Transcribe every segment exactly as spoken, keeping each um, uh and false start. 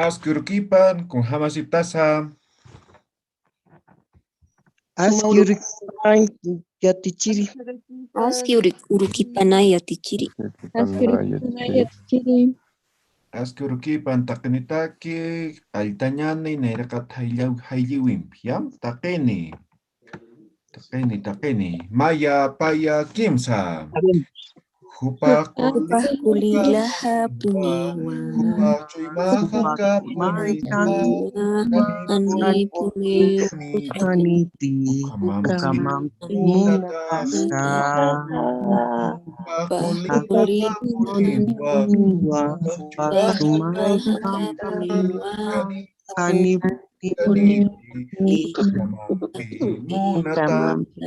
Aski urukipan, kunjamasiptasa. Aski urukipan yatichiri. Aski uri-, urukipanay yatichiri. Aski urukipanay yatichiri. Aski urukipan taqinitaki, qalltañani, nayraqat jaylliw-, jaylliwimpi, ¿ya? Taqini. Taqini, taqini. Maya, paya, kimsa. Jupax quli laja puniwa. Jupax chuymaxa puniwa. Janipuniw. Janipuniw. Ukhamampi munataxa. Jupax quli laja puniwa. Jupax chuymaxa puniwa. Janipuniw. Janipuniw. Ukhamampi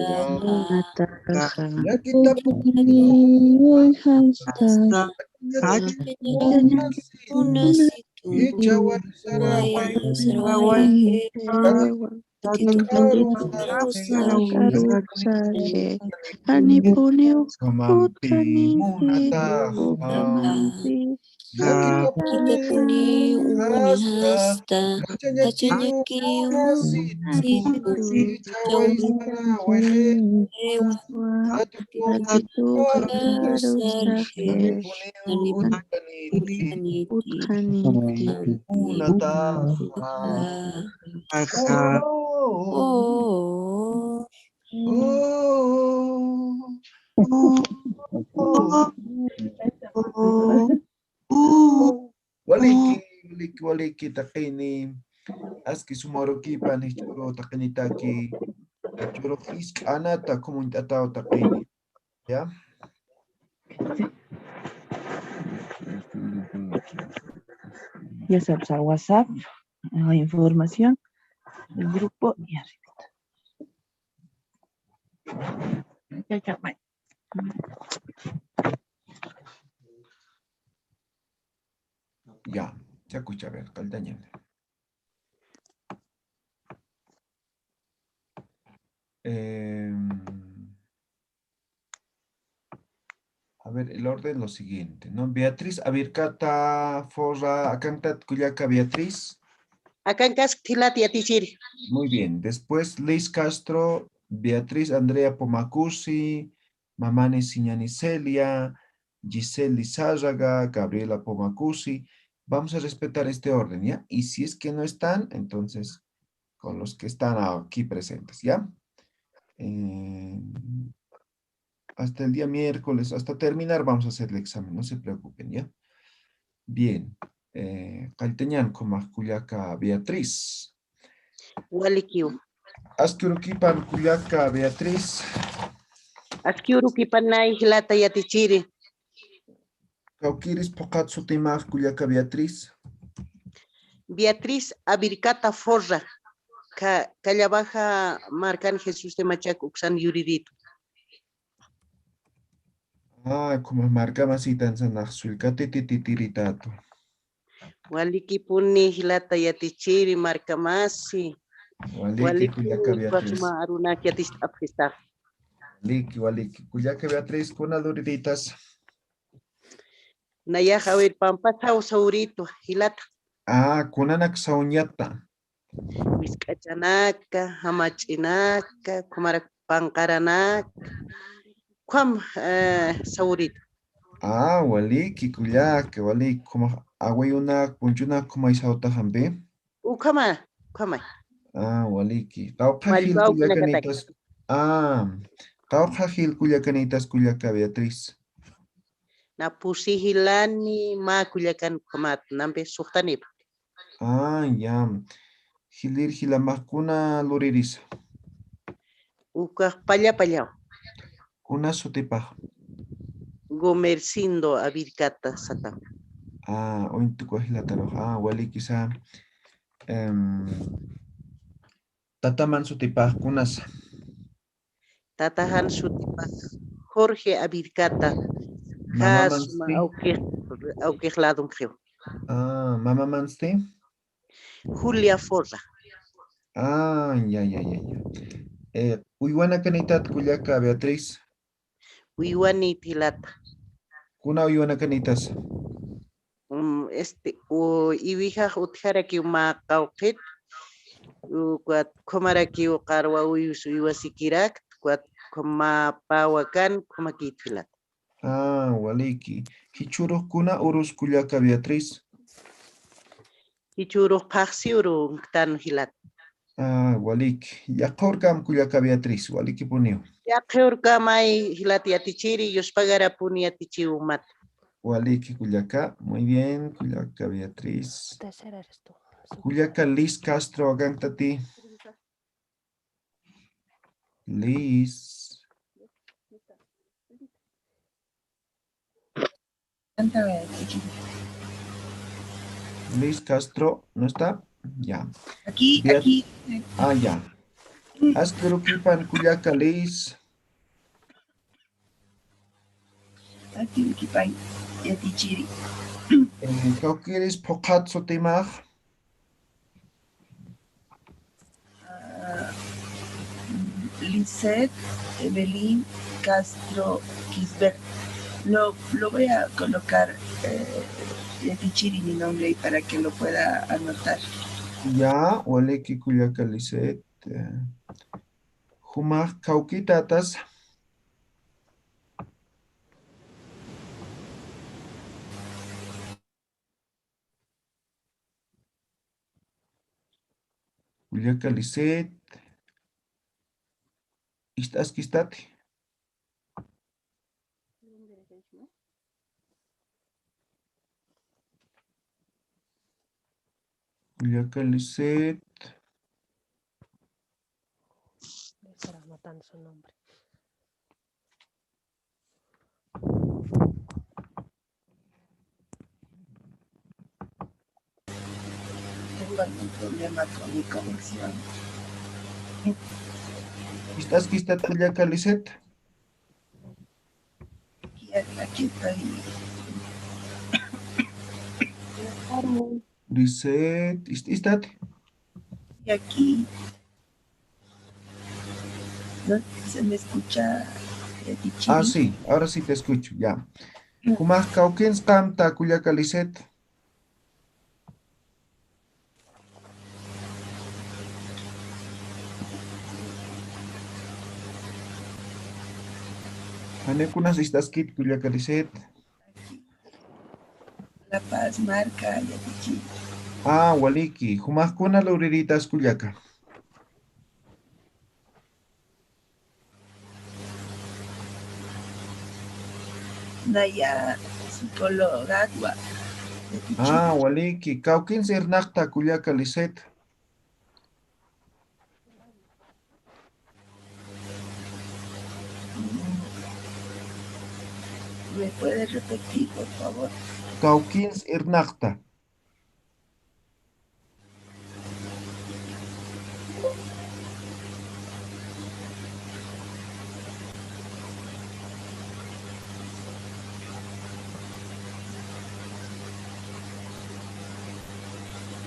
munataxa. Llakitapuniw hasta. Hasta. Hasta. Icha waysarawi. Icha waysarawi. Janipuniw. Ukhamampi munataxa. Ukhamampi. Llakitapuniw hasta, jachañakiw munasitu, icha waysarawi, atuqu katuqu sarji, janipuniw utjaniti, munataxa. Aja. Oh. Oh. Waliki, waliki, waliki, taqini. Aski suma urukipan, jichhüru taqinitaki. Jichhüru jisk'anata, como un tatao taqini. ¿Ya? Ya sabes, a WhatsApp, la información, el grupo y arriba. Ya, ya, bye. Ya, ya escucha, a ver, qalltañan. Em, a ver, el orden lo siguiente, ¿no? Beatriz Avircata Forra, akantat kullaka Beatriz. Akankask jilat yatichiri. Muy bien. Después, Liz Castro, Beatriz Andrea Pomacusi, Mamani Siñani Celia, Giselle Lizárraga, Gabriela Pomacusi. Vamos a respetar este orden, ¿ya? Y si es que no están, entonces con los que están aquí presentes, ¿ya? Eh, hasta el día miércoles, hasta terminar vamos a hacer el examen, no se preocupen, ¿ya? Bien. Eh, qalltañan, como kullaka Beatriz. Walikiw. Aski urukipan kullaka Beatriz. Aski urukipanay jilata yatichiri. Kawkïris phuqhat sutimax kullaka Beatriz. Beatriz Avircata Forra. Ka-, Callabaja markan Jesús de Machaca uksan yuriritwa. Ah, como markamasitan sanax sullkatitititiritatu. Walikipuni jilata yatichiri markamasi. Waliki, waliki, kullaka Beatriz. Suma arunak yaticht'apxistax. Waliki, waliki. Kullaka Beatriz, kuna luriritas. Nayax, a ver, pampa saw sawritwa, jilata. Ah, kunanak sawñata. Wisk'achanaka, jamach'inaka, ukhamarak panqaranaka, ukham, eh, sawritwa. Ah, waliki, kullaka, waliki, ukhamax awayunak, punchunak, ukhamay sawtaxampi. Ukhama, ukhamay. Ah, waliki. Qawqha jil kullakanïtas. Ah, qawqha jil kullakanïtas kullaka Beatriz. Na pusi jilani, mä kullakan ukhamat, nampi suxtanïpa. Ah, ya. Jilir jilamax kuna luririsa. Ukax palla pallaw. Kuna sutipax. Gomercindo Avircata satawa. Ah, uñtuku jilatarux. Ah, walikisa. Em, tataman sutipax kunasa. Tatajan sutipax Jorge Avircata. Mamamansti. Kasma awkix, awkix ladunxiw. Ah, mamamansti. Julia Forra. Ah, ya, ya, ya, ya. Eh, uywanakanïtat kullaka Beatriz. Uywanït jilata. Kuna uywanakanïtas. Mm, este, u-, iwijax utjarakiw mä qawqhit, ukat khumarakiw qarwa uywis uywasikirak, ukat khuma pawakan, khumakït jilat. Ah, waliki. Jichhürux kuna urus kullaka Beatriz? Jichhürux phaxsi urunktanu jilat. Ah, waliki. Yaqha urkam kullaka Beatriz, walikipuniw. Yaqha urkamay jilat yatichiri, yuspagarapuni yatichiw umat. Waliki kullaka. Muy bien, kullaka Beatriz. Tercera eres tú. Kullaka Liz Castro, akankta ti. Liz. Liz Castro, ¿no está? Ya. Aquí, Beat- aquí. Ah, ya. Aski urukipan kullaka Liz. Aski urukipan yatichiri. Eh, kawkïris phuqhat sutimax. Ah, Lisette Evelyn Castro Quisbert. Lo, lo voy a colocar, eh, yatichiri mi nombre ahí para que lo pueda anotar. Ya, waliki kullaka Lisette. Eh, jumax kawkïtata. Kullaka Lisette. Ist'askistati. Kullaka Lisette. Estará anotando su nombre. Tengo algún problema con mi conexión. ¿Ist'askistat kullaka Lisette? Aquí, aquí estoy. Lisette, ¿ist-, ist'at? Y aquí. ¿No se me escucha, eh, Richie? Ah, sí, ahora sí te escucho, ya. Mm. Jumax kawkïnsqamta kullaka Lisette. Janiw kunas ist'askit kullaka Lisette. La Paz marka, yatichiri. Ah, waliki. Jumax kuna luriritas kullaka. Naya psicóloga wa. Ah, waliki. Kawkïns irnaqta kullaka Lisette. ¿Me puede repetir, por favor? Kawkïns irnaqta.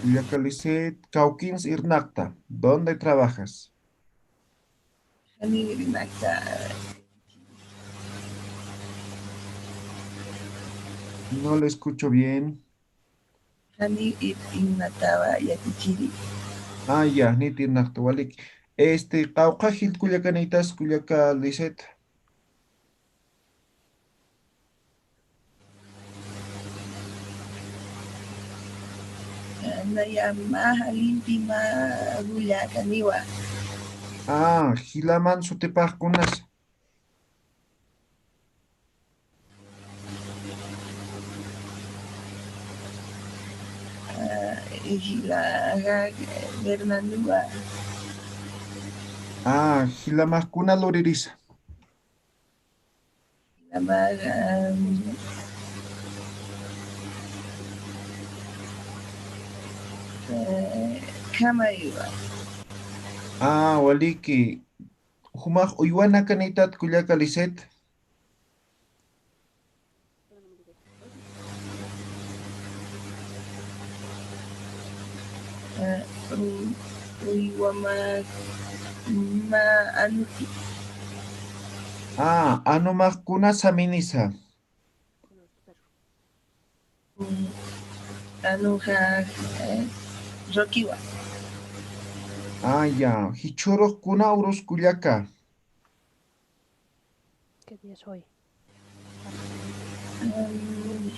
Kullaka Lisette, kawkïns irnaqta. ¿Dónde trabajas? Jani irnaqta. No le escucho bien. Jani ir-, irnaqtawa yatichiri. Ah, ya, nit irnaqta, waliki. Este, qawqha jilt'añakanïtas kullaka Lisette. Naya mä jalinti mä kullakaniwa. Ah, jilaman sutipax kunasa. Ah, jilaxa Fernandowa. Ah, jilamax kuna luririsa. Jilamax, ah, eh, Kamayiwa. Ah, waliki. Jumax uywanakanïtat kullaka Lisette. Eh, u-, uywamax mä anuti. Ah, anumax kuna saminisa. Mm, Anuja, eh, Rokiwa. Ah, ya. Jichhürux kuna urus kullaka. ¿Qué día es hoy? Mm.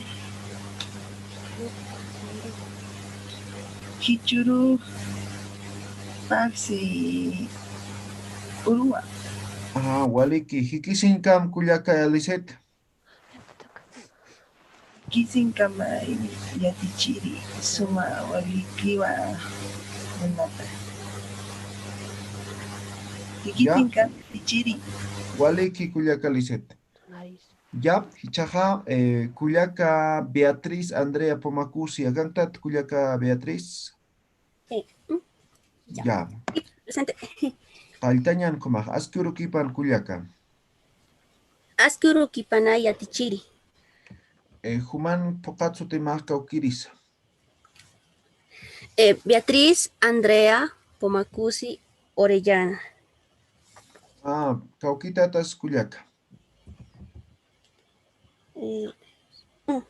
Jichhürux paqsi uruwa. Ah, waliki. Jikisiñkam kullaka Eliseth. Jikisiñkam yatichiri, suma walikiwa, munata. Ya. Jikisiñkam yatichiri. Waliki kullaka Eliseth. Yap, jichhaxa, eh, kullaka Beatriz Andrea Pomacusi, akantat kullaka Beatriz. Eh, mm, ya. Ya. Presente. Qalltañan jumax, aski urukipan kullaka. Aski urukipanay yatichiri. Eh, juman phuqhat sutimax kawkirisa. Eh, Beatriz Andrea Pomacusi Orellana. Ah, kawkitatas kullaka. Eh, mm.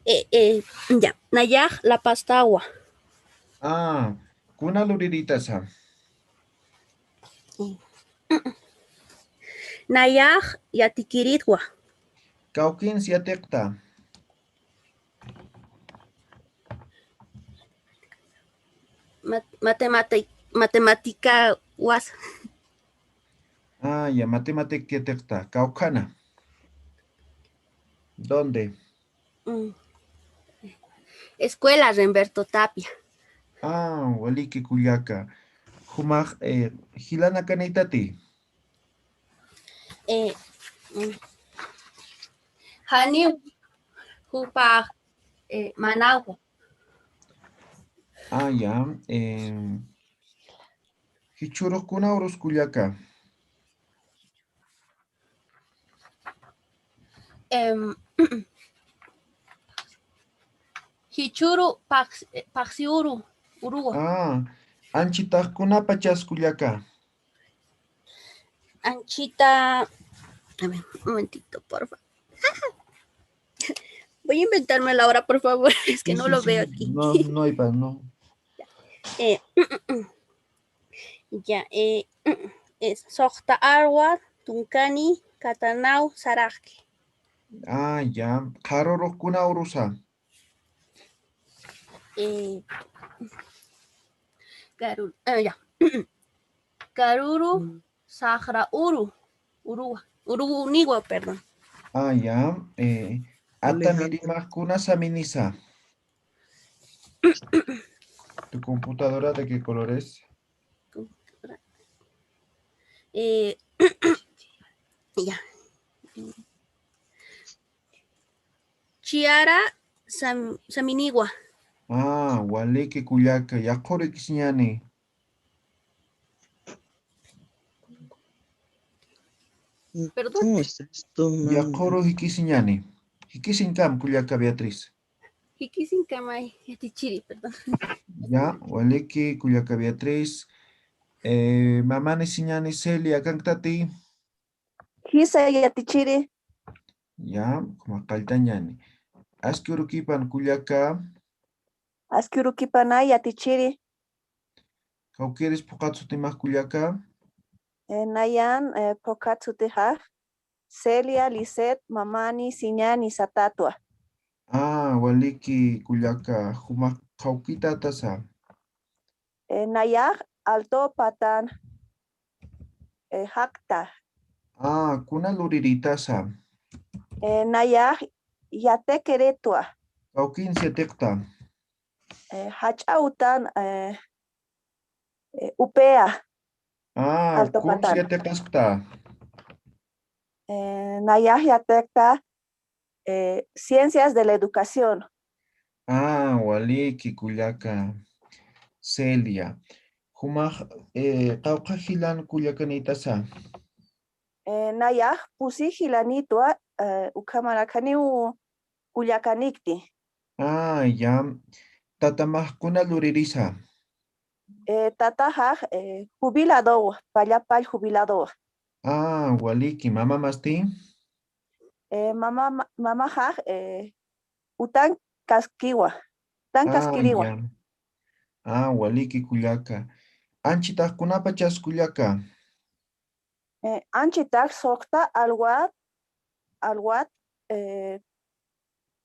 Eh, eh, ya, nayax La Pastawa. Ah, kuna luriritasa. Eh, mm. Nayax yatikiritwa. Kawkins yatiqta. Mat-, matemati-, matematikawas. Ah, ya, matematikatikta. Kawkhana. ¿Dónde? Mm. Escuela Remberto Tapia. Ah, waliki kullaka. Jumax, eh, jilanakanïtati. Eh, mm. Janiw jupax, eh, manawa. Ah, ya. Em, jichhürux kuna urus kullaka. Em, jichhüru paqs-, paqsi uru, uruwa. Ah, anchitax kunapachas kullaka. Anchita, a ver, un momentito, por favor. Voy a inventarme la hora, por favor. Es que no lo veo aquí. Sí, sí, sí. No, no hay pa-, no. Eh, ya, eh, es Soxta Arwa, Tunkani, Katanau, Saraxki. Ah, ya. Qharürux kuna urusa. Eh, Karuru, ah, ya. Karuru, mm. Saxra uru, uruwa, uruniwa, perdón. Ah, ya. Eh, Alejandro. Atamirimax kuna saminisa. ¿Tu computadora de qué color es? Computadora. Eh, ya. Chiara Sam-, Saminiwa. Ah, waliki kullaka, yaqhürux jikisiñäni. Perdón. ¿Cómo estás tú, mamá? Yaqhürux jikisiñäni. Jikisiñkam kullaka Beatriz. Jikisiñkamay, yatichiri, perdón. Ya, waliki kullaka Beatriz. Eh, mamanisiñäni Celia, akanktati. Jisa yatichiri. Ya, jumax qalltañäni. Aski urukipan kullaka. Aski urukipanay yatichiri. Kawkiris phuqhat sutimax kullaka. Eh, nayan, eh, phuqhat sutixax Celia Lisset Mamani Siñani Satatwa. Ah, waliki kullaka, jumax qawkitatasa. Eh, nayax Alto Patan, eh, jakta. Ah, kuna luriritasa. Eh, nayax yatekeretwa. Kawkins yatiqta. Eh, jach'a utan, eh, eh, upea. Ah, Alto kuns Patan. Yatiqaskta. Eh, nayax yatiqta, eh, Ciencias de la Educación. Ah, waliki kullaka Celia. Jumax, eh, qawqha jilan kullakanïtasa. Eh, nayax pusi jilanïtwa, eh, ukhamarakaniw kullakanikti. Ah, ya. Tatamax kuna luririsa. Eh, tataxax, eh, jubiladowa, pallapall jubiladowa. Ah, waliki, mamamasti. Eh, mama, ma-, mamaxax, eh, utan kaskiwa, utan kaskiriwa. Ah, ya. Ah, waliki kullaka. Anchitax kunapachas kullaka. Eh, anchitax suxta alwat, alwat, eh,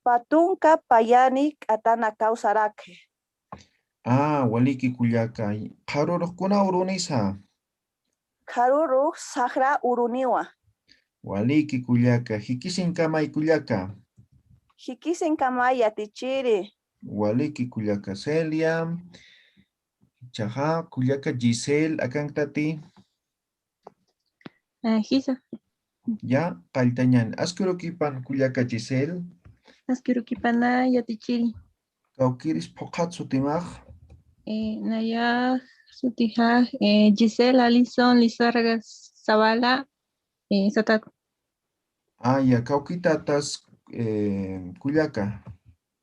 patunka payani k'atana kawsarakhi. Ah, waliki kullaka. Qharurux kuna urunisa. Qharurux saqra uruniwa. Waliki kullaka. Jikisinkamay kullaka. Jikisinkamay yatichiri. Waliki kullaka Celia. Ichaxa kullaka Giselle, akanktati. Ah, jisa. Ya, qalltañan. Aski urukipan kullaka Giselle. Aski urukipanay yatichiri. Kawkiris phuqhat sutimax. Eh, nayax sutixa, eh, Giselle Alison Lizarraga Zavala, eh, Satata. Ah, ya, kawkitatas, eh, kullaka.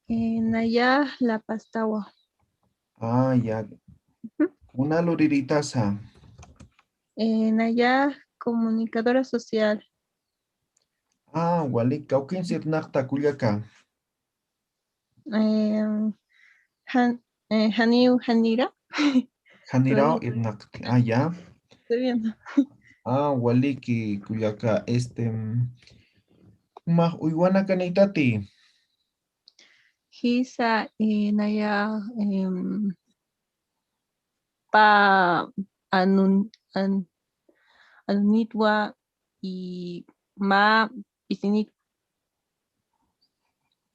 Eh, nayax La Pastawa. Ah, ya. Ujú. Kuna luriritasa. Eh, nayax comunicadora social. Ah, walik, kawkins irnaqta kullaka. Eh, jan-, eh, janiw janira. Janiraw irnaqti. Ah, ya. Estoy viendo. Ah, waliki kullaka, este, mm, jumax uywanakanitati. Jisa, eh, naya, em, pa anun-, an-, anunitwa y ma pisinit.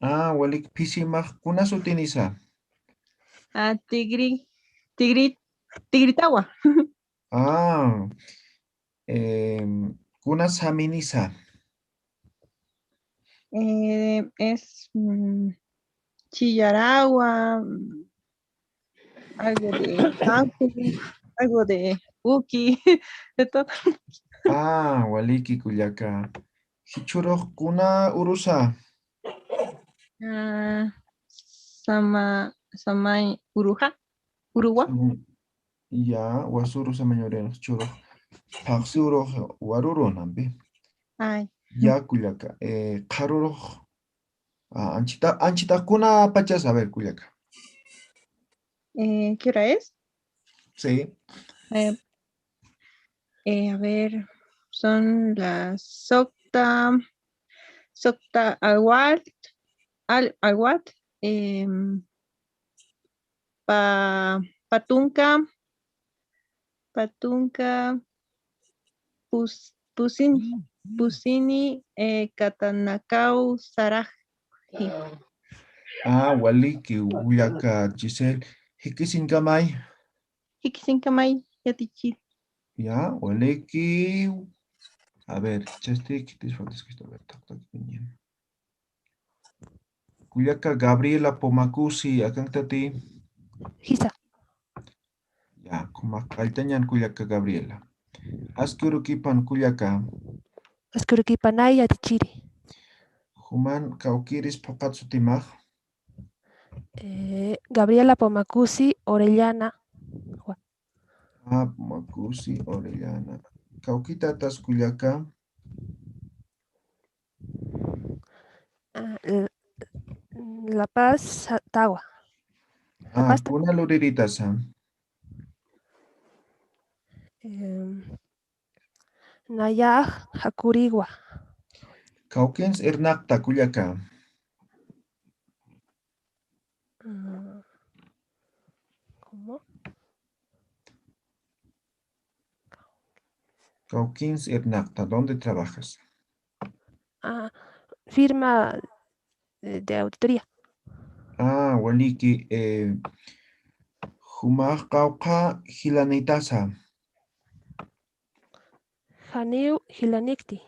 Ah, walik, phisimax kuna sutinisa. Ah, tigri, tigri, tigritawa. Ah, em, kuna saminisa. Eh, es, mm, chiyarawa, mm, algo de ángel, algo de uki, de todo. Ah, waliki kullaka. Jichhurux kuna urusa. Ah, sama, samay uruxa, uruwa. Sama-, ya, wasuru samañurin jichhurux. Phaxsi urux warurunampi. Ay. Ya kullaka. Eh, qharurux. Ah, anchita, anchita kuna pachas, a ver, kullaka. Eh, ¿qué hora es? Sí. Eh, eh, a ver, son las sokta, sokta alwat, al, alwat, em, pa, patunka, patunka, pus-, pusin-, pusini, eh, katanakaw saraxi. Ah, waliki, kullaka Giselle. Jikisinkamay. Jikisinkamay, yatichir. Ya, waliki. A ver, chasti, kitis, faltas, que está, a ver, tak, tak, bien. Kullaka Gabriela Pomacusi, akanktati. Jisa. Ya, jumax qalltañan kullaka Gabriela. Aski urukipan kullaka. Aski urukipanay yatichiri. Juman kawkiris phuqhat sutimax. Eh, Gabriela Pomacusi Orellana. Ah, Pomacusi Orellana. Kawkitatas kullaka. Ah, eh, La Paz, sa-, tawa. La Paz, ta- ah, kuna luriritasa. Em, nayax Jakuriwa. Kawkins irnaqta kullaka. Mm, ¿cómo? Kawkins irnaqta, ¿dónde trabajas? Ah, firma, eh, de auditoría. Ah, waliki, eh, jumax qawqha jilanitasa. Janiw jilanikti.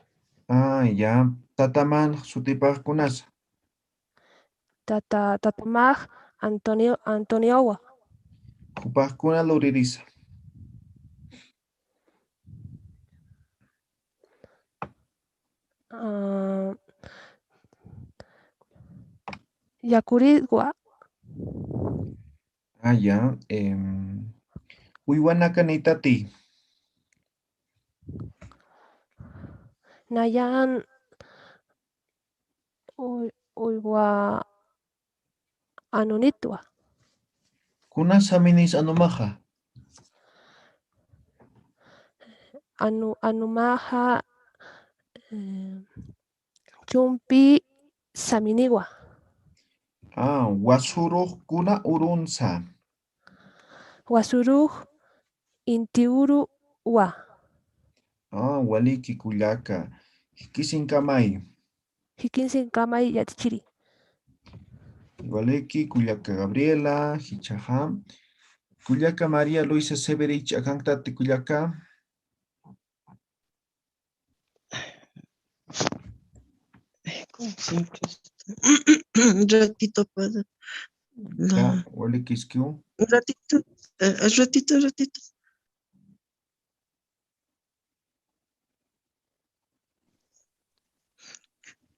Ah, ya. Tataman sutipax kunasa. Tata, tatamax Antonio, Antoniowa. Jupax kuna luririsa. Ah, Yakuritwa. Ah, ya. Em, uywanakanitati. Nayan uy-, uywa, anunitwa. Kuna saminis anumaxa? Anu, anumaxa, eh, chumpi saminiwa. Ah, wasurux kuna urunsa? Wasurux inti uruwa. Ah, waliki kullaka. Jikisinkamay. Jikisinkamay yatichiri. Waliki kullaka Gabriela, jichhaxa. Kullaka María Luisa Severich, akanktati kullaka. Ay, ¿cómo se llama esto? Un ratito para. Ya, no. Walikiskiw. Un ratito, eh, un ratito, un ratito.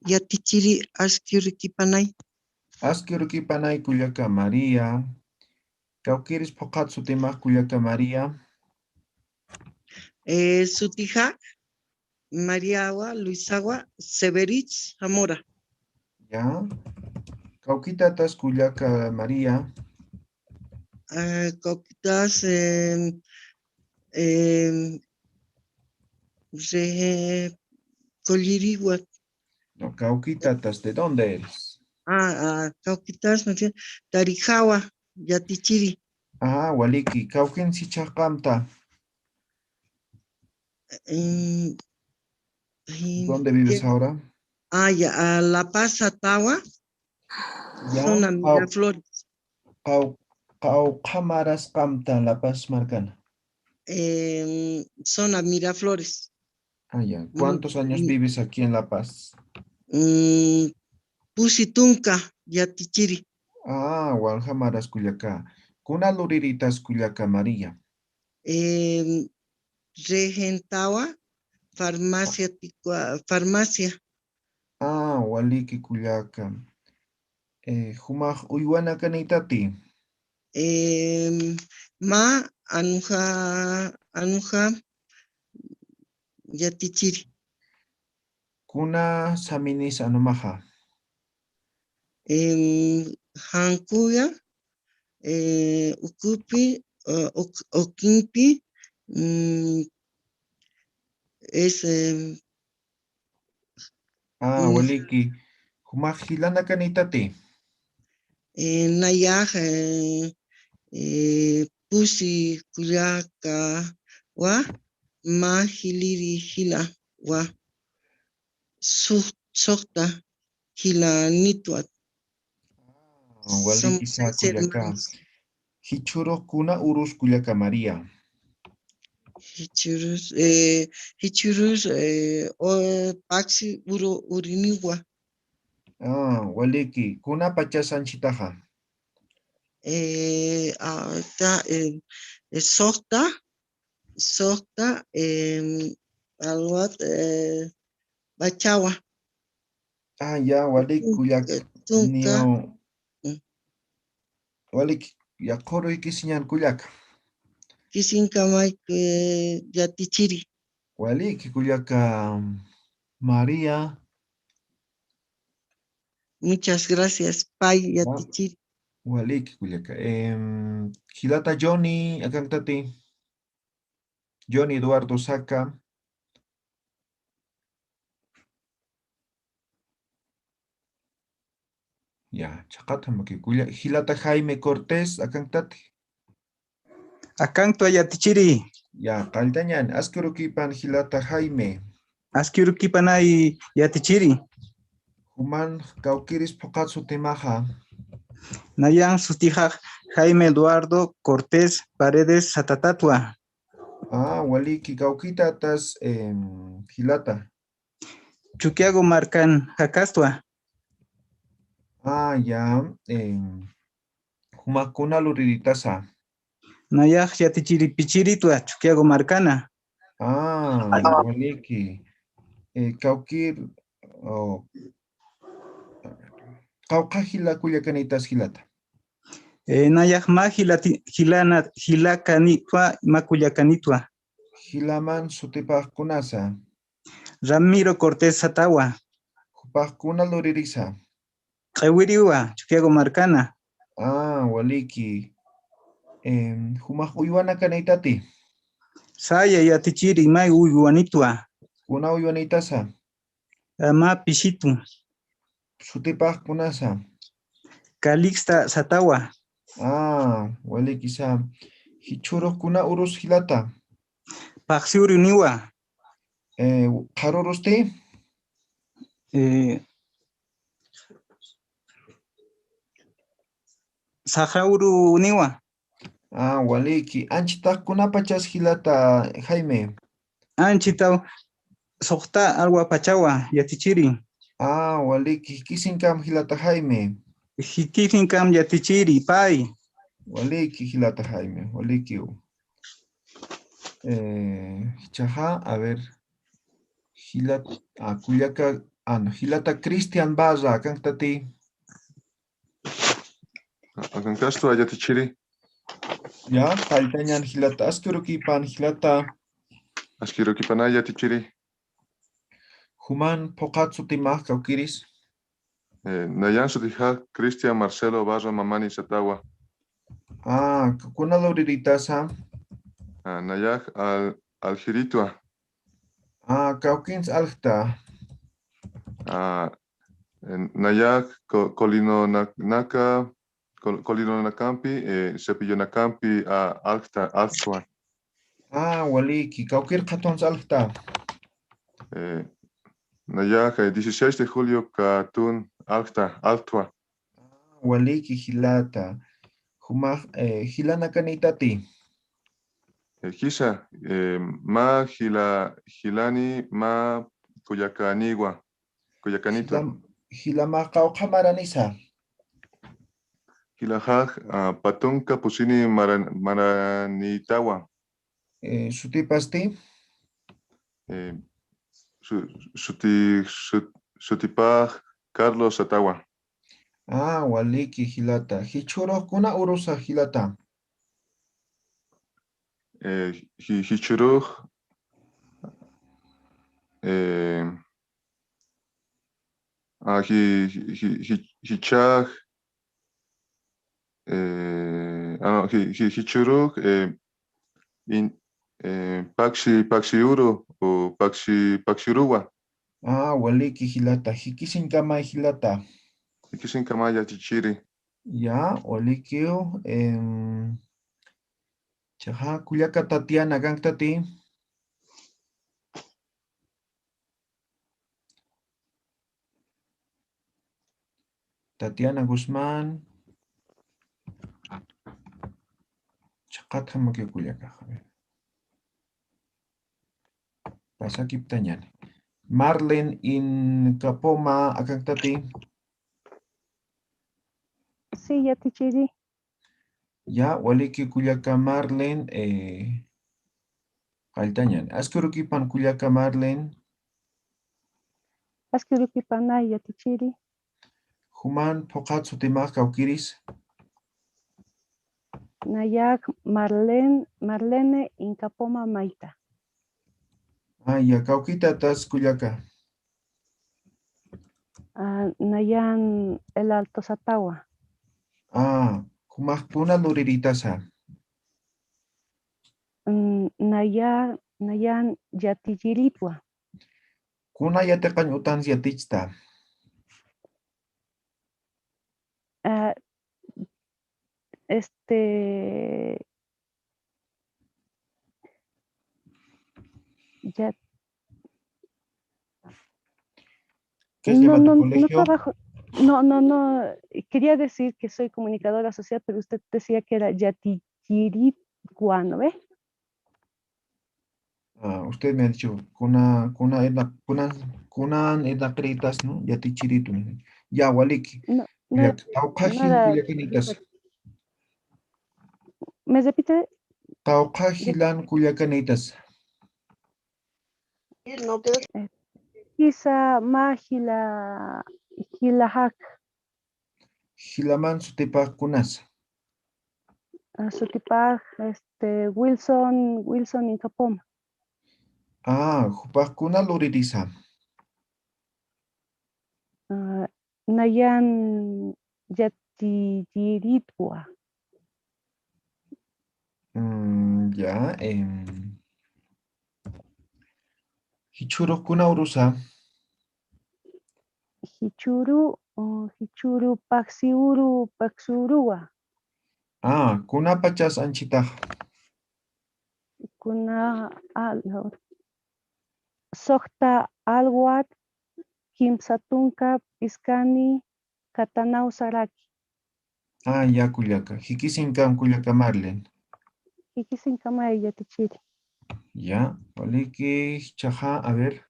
Yatichiri, aski urikipanay. Aski urikipanay kullaka María. Kawkiris phuqhat sutimax kullaka María. Eh, sutixa Mariawa, Luisawa, Severich, Zamora. Ya. Kawkitatas kullaka María. Ah, kawkitas, em, em, re-, Colliriwa. No, kawkitatas, ¿de dónde eres? Ah, ah, kawkitas, María, Tarijawa, Yatichiri. Ah, waliki, kawkin sichhax qamta. Em, em, ¿dónde vives ahora? Ah, ya, a La Paz, Satawa, ya, zona Miraflores. Qaw-, qawqha maras qamta La Paz markana? Em, zona Miraflores. Ah, ya. ¿Cuántos años vives aquí en La Paz? Mm, pusi tunka yatichiri. Ah, walja maras kullaka. ¿Kuna luriritas kullaka María? Em, regentawa farmacia, farmacia. Ah, waliki kullaka. Eh, jumax uywanakanïtati. Em, mä anuja, anuja yatichiri. ¿Kuna saminis anumaxa? Em, jankuya, eh, ukupi, eh, uk-, ukimpi, mm, es, em, ah, mm, waliki. Jumax jilanakanïtati. Eh, nayax, eh, eh, pusi kullakawa, mä jiliri jilawa, suk-, sukta jilanïtwa. Ah, waliki, seis hermanos. Jichhürux kuna urus kullaka María? Jichhürus, eh, jichhürus, eh, o, paksi uru uriniwa. Ah, waliki. ¿Kuna pachas anchhitaxa? Eh, ah, ta, eh, eh, sukta, sukta, em, alwat, eh, Bachawa. Ah, ya, walik kullaka. Tunka. Niyo. Mm. Walik, ya, qhuruyki siñan kullaka. Kisinkamay, eh, yatichiri. Walik kullaka María. Muchas gracias, pay yatichiri. Walik kullaka. Em, jilata Johnny, akanktati. Johnny Eduardo Saca. Ya, chhaqat jamaki kulla, jilata Jaime Cortés, akanktati. Akanktwa yatichiri. Ya, qalltañan, aski urukipan jilata Jaime. Aski urukipanay yatichiri. Juman kawkiris phuqhat sutimaxa. Nayan sutixa Jaime Eduardo Cortés Paredes Satatatwa. Ah, waliki, kawkitatas, em, jilata. Chukiyawu markan jakastwa. Ah, ya, em, jumax kuna luriritasa. Nayax yatichiri pichiritwa, Chukiyawu markana. Ah, waliki. Eh, kawkir, oh, qawqha jila kullakanïtas jilata. Eh, nayax mä jilati-, jilana-, jilakanïtwa, mä kullakanïtwa. Jilaman sutipax kunasa. Ramiro Cortés Satawa. Jupax kuna luririsa. Q'iwiriwa, Chukiyawu markana. Ah, waliki. Em, jumax uywanakanïtati. Saya yatichiri, may uywanitwa. Kuna uywanïtasa. Ah, mä pisitu. Sutipax kunasa. Calixta satawa. Ah, walikisa. Jichhürux kuna urus jilata. Paqsi uruniwa. Eh, qharurusti. Eh, saqra uruniwa. Ah, waliki. Anchitax kunapachas jilata, Jaime. Anchitaw suxta alwapachawa yatichiri. Ah, waliki. Jikisinkam jilata Jaime. Jikisinkam yatichiri, pay. Waliki jilata Jaime, walikiw. Eh, jichhaxa, a ver. Jilata, ah, kullaka, ah, no, jilata Cristian Barra, akanktati. Akankastu yatichiri. Ya, qalltañan jilata, askirukipan jilata. Askirukipanay yatichiri. Juman phuqhat sutimax kawkiris. Eh, nayan sutixa Cristian Marcelo Barra Mamani satawa. Ah, kuna lurirïtasa. Ah, nayax al, aljiritwa. Ah, kawkins aljta. Ah, eh, nayax ko-, kolinonaka, kol-, kolinonakampi, eh, cepillonakampi, ah, aljta, aljtwa. Ah, waliki, kawkir qhatun aljta. Eh, nayax, eh, dieciséis de julio katun aljta, aljtwa. Ah, waliki jilata. Jumax, eh, jilanakanïtati. Eh, jisa, eh, mä jila-, jilani mä kullakaniwa, kullakanitwa. Jila-, jilamax qawqha maranisa. Jilaxax, ah, patunka pusini maran-, maranïtawa. Eh, sutipasti. Eh, su-, suti-, sut-, sutipax Carlos satawa. Ah, waliki jilata. Jichhürux kuna urusa jilata. Eh, ji-, jichhürux, eh, ah, ji-, ji-, ji-, ji-, jichhax, eh, ah, no, ji-, ji-, jichhürux, eh, in-, eh, paksi, paksi uru, o paksi, paksi uruwa. Ah, waliki jilata, jikisinkama jilata. Jikisinkama yatichiri. Ya, walikiw, em, jichhaxa kullaka Tatiana, akanktati. Tatiana Guzmán. Jichhaxatxa mä kullakax. A ver. Pasakiptañäni. Marlene Incapoma, akanktati. Sí, yatichiri. Ya, waliki kullaka Marlene, eh, qalltañäni. Askirukipan kullaka Marlene. Askirukipanay yatichiri. Juman phuqhat sutimax kawkiris. Nayax Marlene, Marlene Incapoma Mayta. Ah, ya, kawkitatas kullaka. Ah, nayan El Alto satawa. Ah, jumax kuna lurirïtasa. Mm, naya-, nayan yatichiritwa. Kuna yatiqañ utans yatichta. Ah, este, ya. ¿Qué se llama tu colegio? No, no, no trabajo. No, no, no. Quería decir que soy comunicadora social, pero usted decía que era yatichiritwa, ¿no ve? Ah, usted me ha dicho, kuna, kuna irnaq, kuna, kunan irnaqiritas, ¿no? Yatichiritu. Ya, waliki. No, no, kullaka, qawqha jil nada, kullakanitas. ¿Me repite? Qawqha jilan kullakanitas. Eh, jisa mä jila, jila jak. Jilaman sutipax kunasa. Ah, sutipax, este, Wilson, Wilson Incapoma. Ah, jupax kuna luririsa. Ah, nayan yat-, yatichiritwa. Mm, ya, em, jichhürux kuna urusa. Jichhüru, uh, jichhüru paxsi uru, paxsi uruwa. Ah, kunapachas anchhitax. Kuna al-, suxta alwat kimsa tunka p'iskani katanaw saraki. Ah, ya, kullaka. Jikisiñkam, kullaka Marlene. Jikisiñkamay yatichiri. Ya, waliki, jichhaxa, a ver.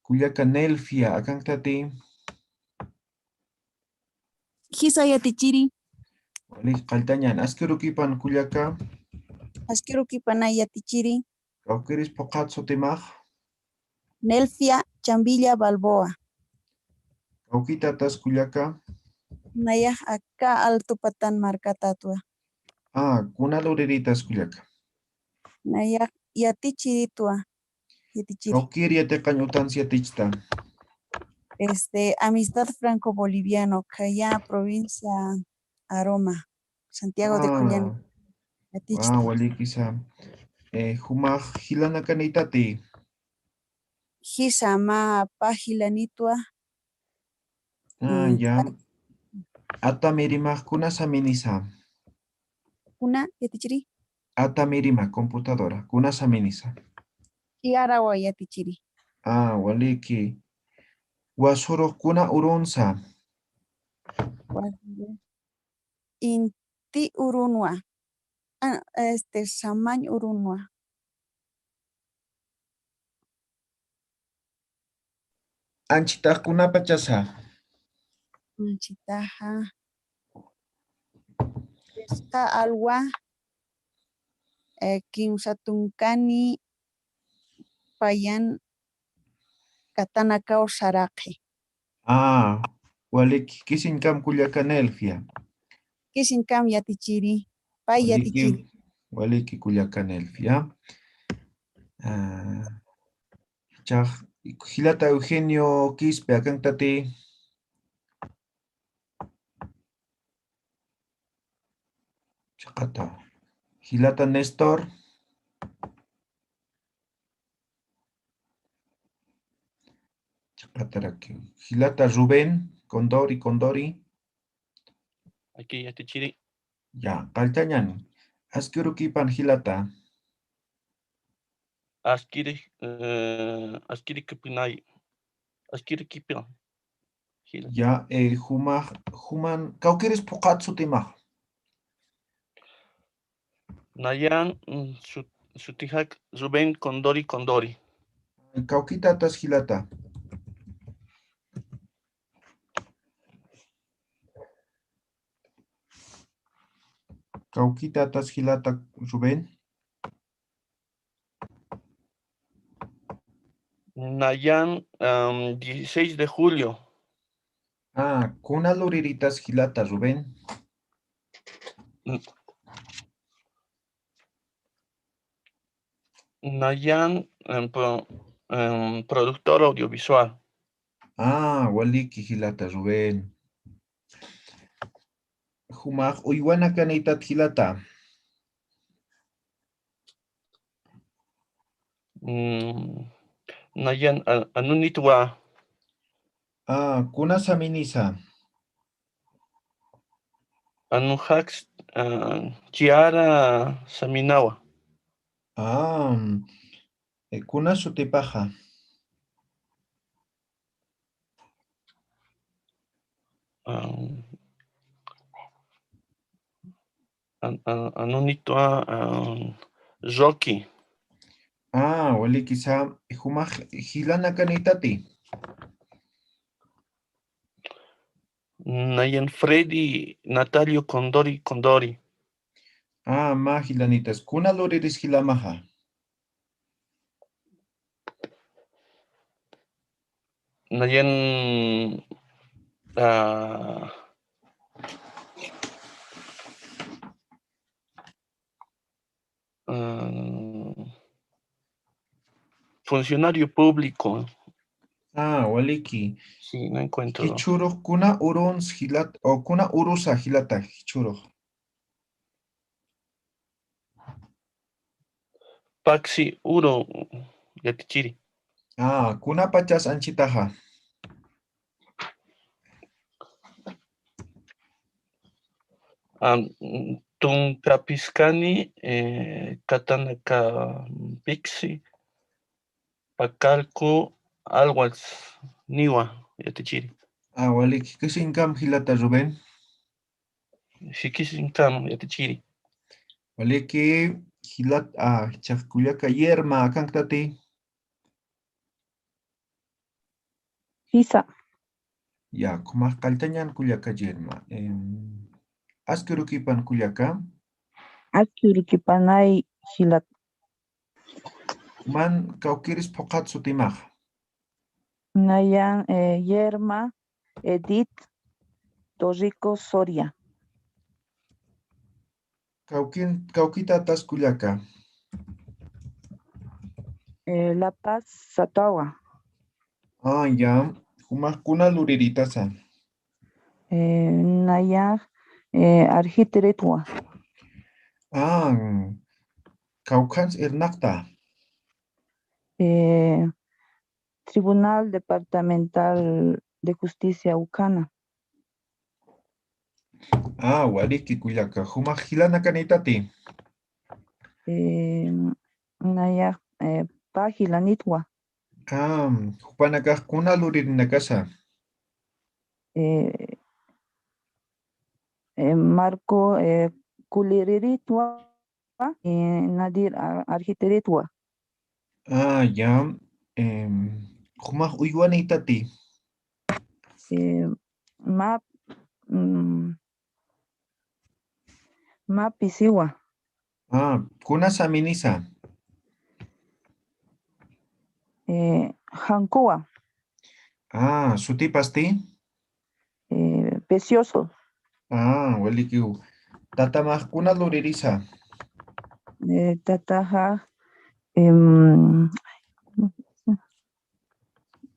Kullaka Nelfia, akankatati. Jisa yatichiri. Waliki, qalltañan. Aski urukipan, kullaka. Aski urukipanay yatichiri. Kawkiris phuqhat sutimax. Nelfia Chambilla Balboa. Kawkitatas, kullaka. Nayax aka Alto Patán markatatwa. Ah, kuna luriritas, kullaka. Nayax yatichiritwa. Yatichiri. Kawkir yatiqañ utansi yatichta. Este, Amistad Franco Boliviano, khaya provincia Aroma, Santiago de Cullena. Ah, Yatichta. Ah, walikisa. Eh, jumax jilanakanïtati. Jisa, mä pä jilanitwa. Ah, Mm, ya. pä- Atamirimax kuna saminisa. Kuna yatichiri. Atamirima computadora. Kuna saminisa. Jiarawa yatichiri. Ah, waliki. Wasurux kuna urunsa. Inti urunwa. Ah, este, samañ urunwa. Anchhitax kunapachasa. Anchhitaxa. Pesqa alwa, eh, kimsa tunkani payan katanakaw saraqi. Ah, waliki, jikisiñkam, kullaka Nelfia. Jikisiñkam yatichiri, pay yatichiri. Waliki, kullaka Nelfia. Ah, jichhax, jilata Eugenio Quispe, akankatati. Chhaqata. Jilata Néstor. Chhaqataraki. Jilata Rubén, Condori, Condori. Aquí, yatichiri. Ya, qalltañan. Aski urukipan jilata. Askiri, eh, askiri kipinay. Askiri kipi. Jila. Ya, eh, jumax, juman, kawkiris phuqhat sutimax. Nayan, mm, su-, sutixak Rubén Condori Condori. Kawkitatas jilata. Kawkitatas jilata Rubén. Nayan, am, dieciséis de julio. Ah, kuna luriritas jilata Rubén. N-, Nayan, em, pro-, em, productor audiovisual. Ah, waliki jilata Rubén. Jumax uywanakanïtat jilata. Mm, Nayan, a-, anunitwa. Ah, kuna saminisa. Anujax, ah, Chiara saminawa. Ah, mm, eh, kuna sutipaxa. Ah, an-, an-, anunitwa, ah, Rocky. Ah, walikisa, jumax jilanakanïtati. Nayan Freddy Natalio Condori Condori. Ah, mä jilanitas. Kuna luriris jilamaxa. Nayan, ah, ah, funcionario público. Ah, waliki. Sí, no encuentro. Jichhürux kuna uruns jilat, o kuna urusa jilata, jichhürux. Paksi uru yatichiri. Ah, kunapachas anchitaxa. Am, tunkapiskani, eh, Tatanakapiksi, Pakalku, Alwas, Niwa, yatichiri. Ah, waliki, jikisinkam jilata Rubén. Jikisinkam yatichiri. Waliki, jilat, ah, jichhax kullaka Yerma, akankatati. Jisa. Ya, jumax qalltañan kullaka Yerma. Em, aski urukipan kullaka. Aski urukipanay jilat. Juman kawkïris phuqhat sutimax. Nayan, eh, Yerma, Edith, Torrico, Soria. Kawkin, kawkïtatas kullaka. Eh, La Paz, Satawa. Ah, ya. Jumax kuna luriritasa. Eh, nayax, eh, Arjitiritwa. Ah, kawkhans irnaqta. Eh, Tribunal Departamental de Justicia ukhana. Ah, waliki kullaka. Jumax jilanakanïtati. Eh, nayax, eh, pä jilanitwa. Ah, jupanakax kuna luririnakasa. Eh, eh, Marco, eh, Kuliriritwa, eh, Nadir Ar-, Arjitiritwa. Ah, ya. Em, jumax uywanïtati. Eh, mä, mm, mä pisiwa. Ah, kuna saminisa. Eh, Jankuwa. Ah, sutipasti. Eh, Precioso. Ah, walikiw. Tatamax kuna luririsa. Eh, tataxa, em,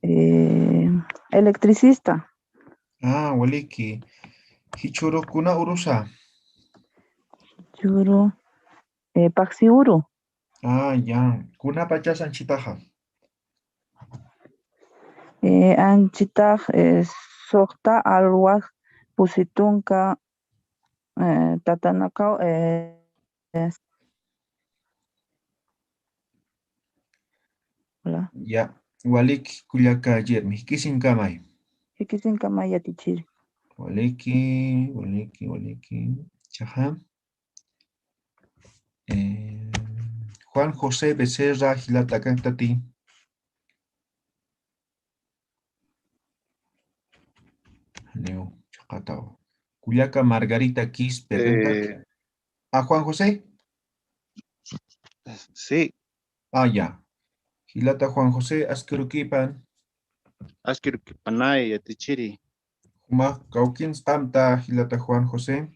eh, electricista. Ah, waliki. Jichhürux kuna urusa. Jichhüru, eh, paksi uru. Ah, ya. Kunapachas anchitaxa. Eh, anchitax, eh, suxta alwax pusi tunka, eh, tatanakaw, eh, es-, hola. Ya, walik kullaka Yermi, jikisinkamay. Jikisinkamay yatichiri. Waliki, waliki, waliki. Chaja. Eh, Juan José Becerra, jilata, akankatati. Janiw, chaqataw. Kullaka Margarita Quispe, akankatati. Eh, ¿a Juan José? Sí. Ah, ya. Jilata Juan José, aski urukipan. Aski urukipanay yatichiri. Jumax kawkinsqamta jilata Juan José.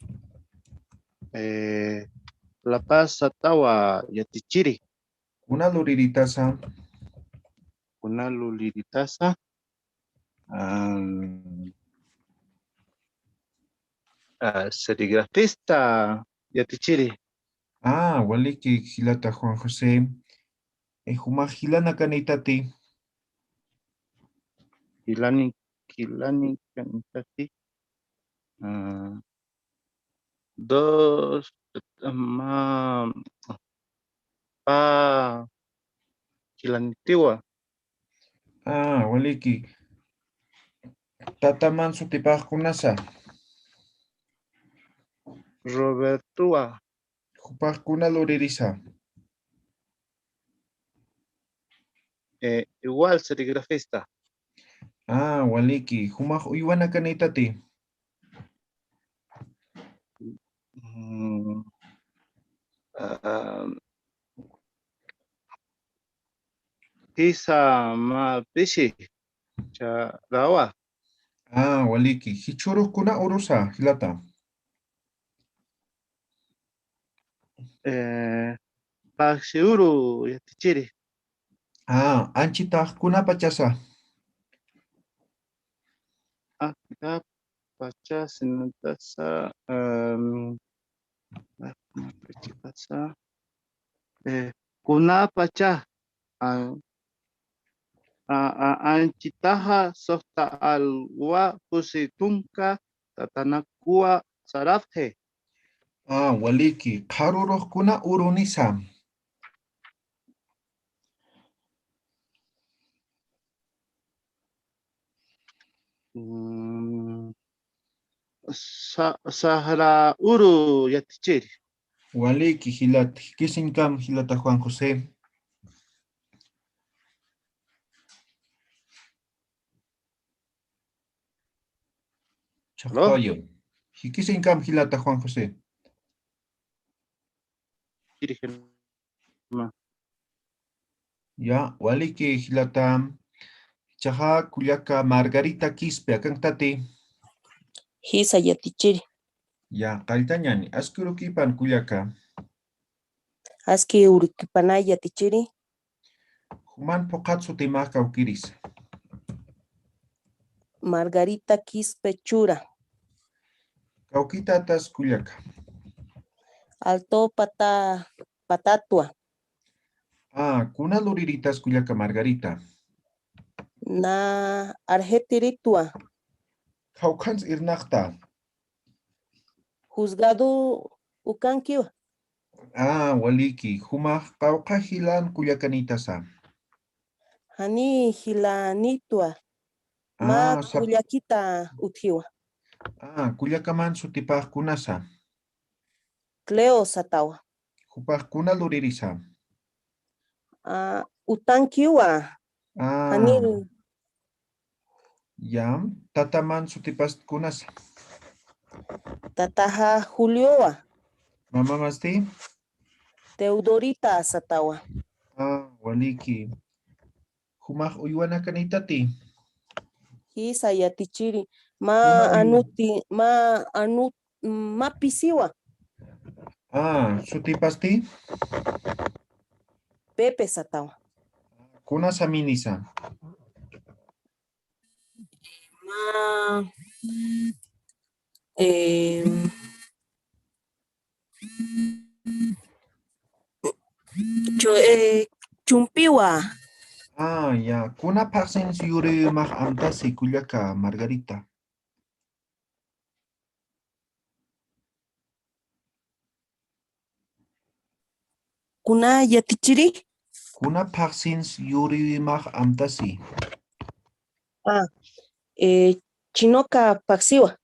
Eh, La Paz satawa yatichiri. Kuna luriritasa. Kuna luriritasa. Am, ah, serigrafista yatichiri. Ah, waliki jilata Juan José. Eh, jumax jilanakanïtati. Jilani, jilanakanïtati. Ah, dos, ma, pa, jilanitiwa. Ah, waliki. Tataman sutipax kunasa. Robertowa. Jupax kuna luririsa. Eh, igual serigrafista. Ah, waliki. Jumax uywanakanïtati. Mm, ah, jisa mä pisi charawa. Ah, waliki. Jichhürux kuna urusa, jilata. Eh, paksi uru yatichiri. Ah, anchitax kunapachasa. Kunapachá sinatasa, em, kunapachá, eh, kunapachá, a, a, a, anchitaxa suxta alwa pusi tunka tatanakuwa sarapxi. Ah, waliki, qharurux kuna urunisa. Mm, sa-, sahra uru yatichiri. Waliki, jilata. Jikisiñkam, jilata Juan José. Hello. Chaqayo. Jikisiñkam, jilata Juan José. Chiri, jilata. Ya, waliki, jilata. Jichhaxa kullaka Margarita Quispe, akankatati. Jisa yatichiri. Ya, qalltañani. Aski urukipan kullaka. Aski urukipanay yatichiri. Juman phuqhat sutimax kawkirisa. Margarita Quispe Chura. Kawkitatas kullaka. Alto Pata-, Patatwa. Ah, kuna luriritas kullaka Margarita. Na arjetiritwa. Jawkhans irnaqta. Juzgado ukankiwa. Ah, waliki, jumax qawqha jilan kullakanitasa. Jani jilanitwa. Ma, ah, sap- kullakita utjiwa. Ah, kullakaman sutipax kunasa. Cleo satawa. Jupax kuna luririsa. Ah, utankiwa. Ah. Janil. Ya, tataman sutipast kunasa. Tataxa Juliowa. Mamamasti. Teodorita satawa. Ah, waliki. Jumax uywanakanitati. Jisa yatichiri. Ma, kuna uy- anuti, ma, anu-, ma pisiwa. Ah, sutipasti. Pepe satawa. Kuna saminisa. Ma, eh, chu-, eh, chumpiwa. Ah, ya. Kuna phaxsins yuriwimax amtasi kullaka Margarita. Kuna yatichiri. Kuna phaxsins yuriwimax amtasi. Ah, eh, chinoka phaxsiwa.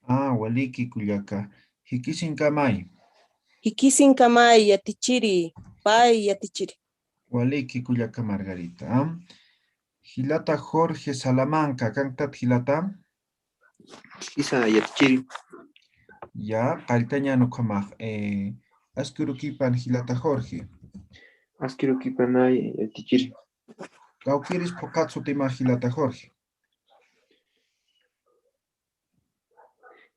Ah, waliki kullaka. Jikisinkamay. Jikisinkamay yatichiri. Pay yatichiri. Waliki kullaka Margarita. Jilata Jorge Salamanca, kanktat jilata. Jisa yatichiri. Ya, qalltañan ukhamax. Eh, aski urukipan jilata Jorge. Aski urukipanay yatichiri. Kawkiris phuqhat sutimax jilata Jorge.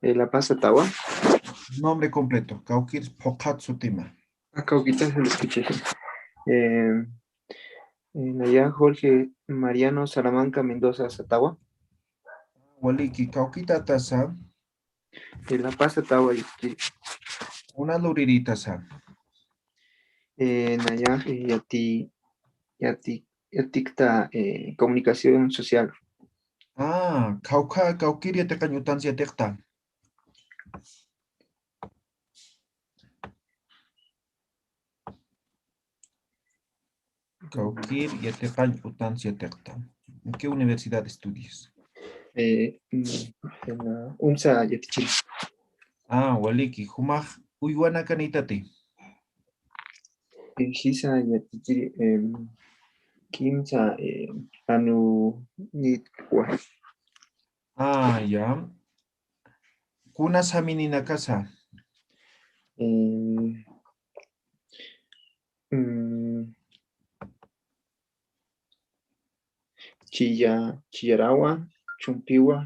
Eh, La Paz satawa. Nombre completo. Kawkiris phuqhat sutima. Ah, kawkita, se lo escuché. Eh, eh, naya Jorge Mariano Salamanca Mendoza satawa. Waliki, kawkitatasa. Eh, La Paz satawa, este. Kuna luriritasa. Eh, naya, eh, yati, yati, yatikta, eh, comunicación social. Ah, kawkha, kawkir yatiqañ utansi yatiqta. Kawkir yatiqañ utansi yatiqta. ¿En qué universidad estudias? Eh, mm, en la UNSA yatichiri. Ah, waliki, jumax uywanakanitati. Eh, jisa yatichiri, em, kimsa, em, anu nitwa. Ah, ya. Kuna samininakasa. Em, mm, Chilla, Chillarawa, Chumpiwa,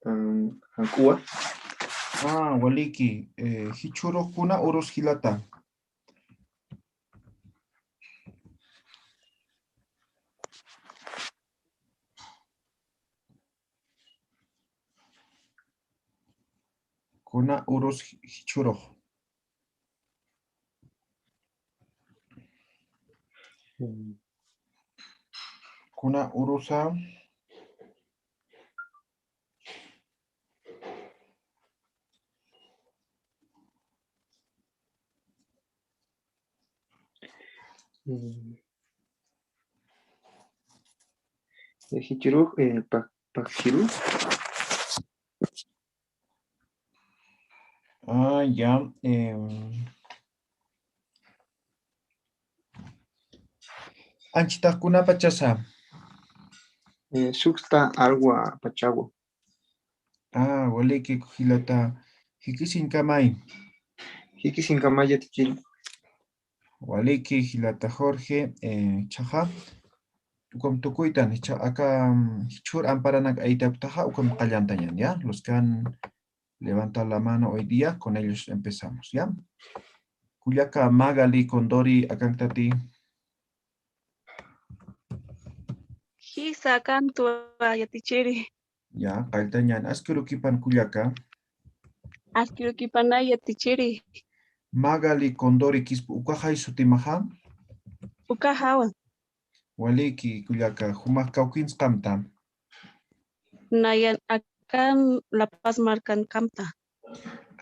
am, Jank'uwa. Ah, waliki, eh, jichhürux kuna urus jilata. Kuna urus jichhürux. Kuna urusa. Mm. Jichhürux, eh, pa-, pajsiru. Ah, ya. Em, anchitax kunapachasa. Eh, sukta alwa pachawa. Ah, waliki jilata. Jikisiñkamay. Jikisiñkamay yatichiri. Waliki jilata Jorge, eh, jichhaxa. Ukham tukuytan, jichha aka, mm, jichhür amparanak aytapktaxa, ukham qallantañan, ya. Los que han levantado la mano hoy día, con ellos empezamos, ya. Kullaka Magali Condori, akankatati. Jisa akankatwa yatichiri. Ya, qalltañan. Aski urukipan kullaka. Aski urukipanay yatichiri. Magali Condori Quispe, ukaxay sutimaxa. Ukaxawa. Waliki kullaka, jumax kawkins qamta. Nayan akan La Paz markan qamta.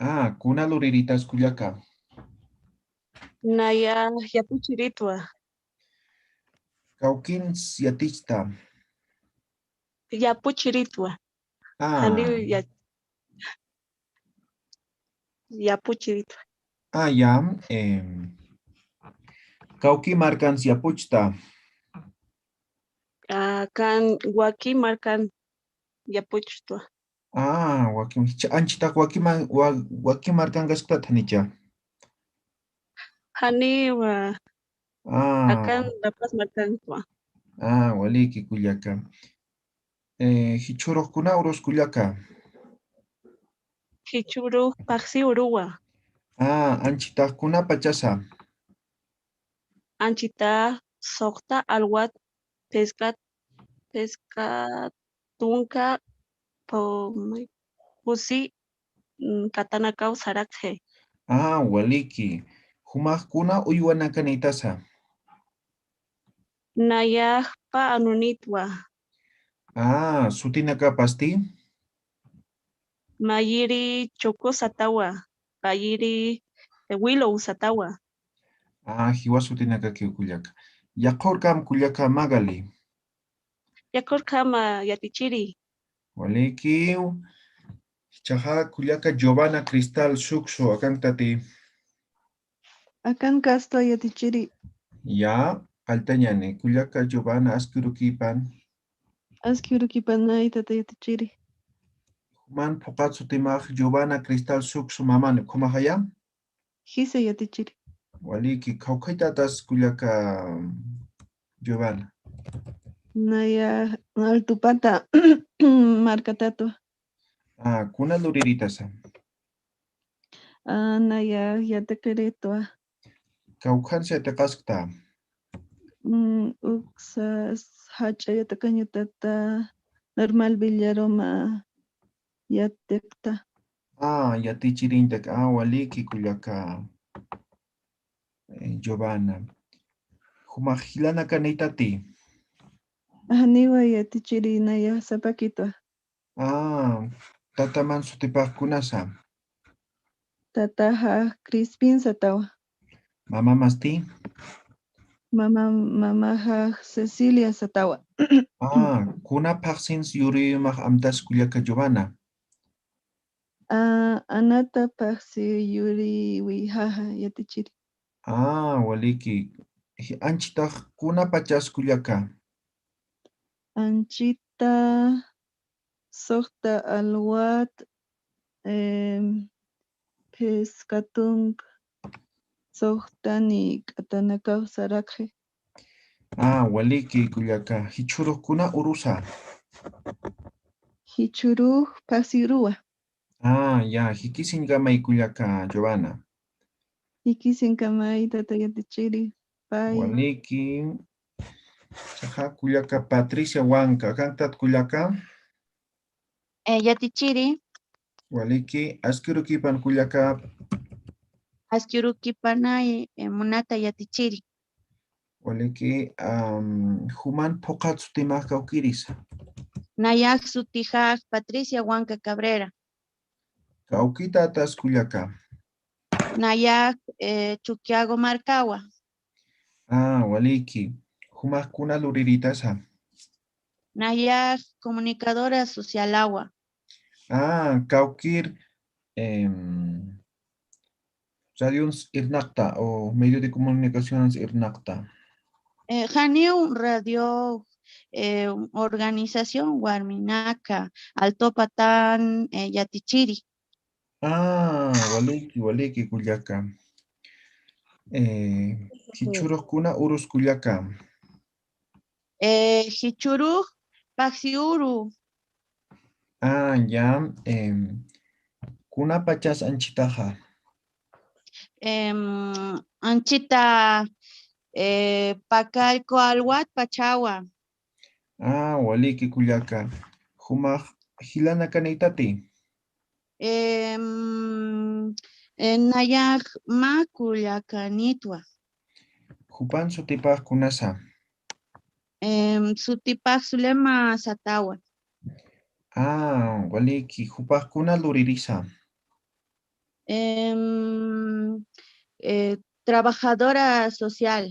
Ah, kuna luriritas kullaka. Naya yapuchiritwa. Kawkins yatichta. Yapuchiritwa. Ah. Janiw ya-, yapuchiritwa. Ah, ya. Em, kawki markans yapuchta. Ah, kan waki markan yapuchtwa. Ah, waki, ch-, anchitax waki ma-, wa-, waki markankasktat janicha. Janiwa. Ah. Akan La Paz markankwa. Ah, waliki kullaka. Eh, jichhürux kuna urus kullaka. Jichhürux pajsi uruwa. Ah, anchitax kunapachasa. Anchitax suxta alwat pescat, pescat tunka pu-, pusi, mm, katanakaw sarakxi. Ah, waliki. Jumax kuna uywanakanïtasa. Nayax pä anunïtwa. Ah, sutinakapasti. Mayiri Chuku satawa, mayiri Willow satawa. Ah, jiwas sutinakakiw kullaka. Yaqhürkam kullaka Magali. Yaqhürkama yatichiri. Walikiw. Jichhaxa kullaka Giovanna Cristal Suxu, akankatati. Akankastwa yatichiri. Ya, qalltañani. Kullaka Giovanna, aski urukipan. Aski urukipanay tata yatichiri. Juman phuqat sutimax Giovanna Cristal Suxu mamani, ukhamaxaya. Jisa yatichiri. Waliki, khawkhaytatas kullaka Giovanna. Naya Altupata markatatwa. Ah, kuna lurïritasa. Ah, naya yatiqiritwa. Kawkhansa yatiqaskta. Mm, uksa jach'a yatiqañatata Normal Villaroma yatiqta. Ah, yatichiriñtak, ah, waliki kullaka, eh, Giovanna. Jumax jilanakanïtati. Janiwa yatichiri, naya sapakitwa. Ah, tataman sutipax kunasa. Tataxax Crispin satawa. Mamamasti. Mama, mamaxax Cecilia satawa. Ah, kuna phaxsins yuriyumax amtas kullaka Giovanna. Ah, anata phaxsi yuriwixa yatichiri. Ah, waliki. Anchitax kunapachas kullaka. Anchita suxta alwat, em, phisqa tunka suxtani k'atanakaw sarakxi. Ah, waliki kullaka. Jichhürux kuna urusa. Jichhürux phaxsi uruwa. Ah, ya, jikisiñkamay kullaka Giovanna. Jikisiñkamay tata yatichiri. Pay. Waliki. Jichhaxa kullaka Patricia Huanca, akanktat kullaka. Eh, yatichiri. Waliki, aski urukipan kullaka. Aski urukipanay, eh, munata yatichiri. Waliki, am, juman phuqhat sutimax kawkirisa. Nayax sutixax Patricia Huanca Cabrera. Kawkitatas kullaka. Nayax, eh, Chuquiago markawa. Ah, waliki. Jumax kuna luriritasa. Nayax comunicadora socialawa. Ah, kawkir, em, radions irnaqta o medio de comunicaciones irnaqta. Eh, janiw radio, eh, organización warminaka, Altopatan, eh, yatichiri. Ah, waliki, waliki, kullaka. Eh, jichhurux kuna urus kullaka. Eh, jichhurux paxsi uru. Ah, ya. Em, kuna pachas anchitaxa. Em, anchita, eh, Pacalco alwat pachawa. Ah, waliki kullaka. Jumax jilanakanïtati. Em, eh, nayax mä kullakanïtwa. Jupan sutipax kunasa. Em, sutipax Zulema Satawa. Ah, waliki, jupax kuna luririsa. Em, eh, trabajadora social.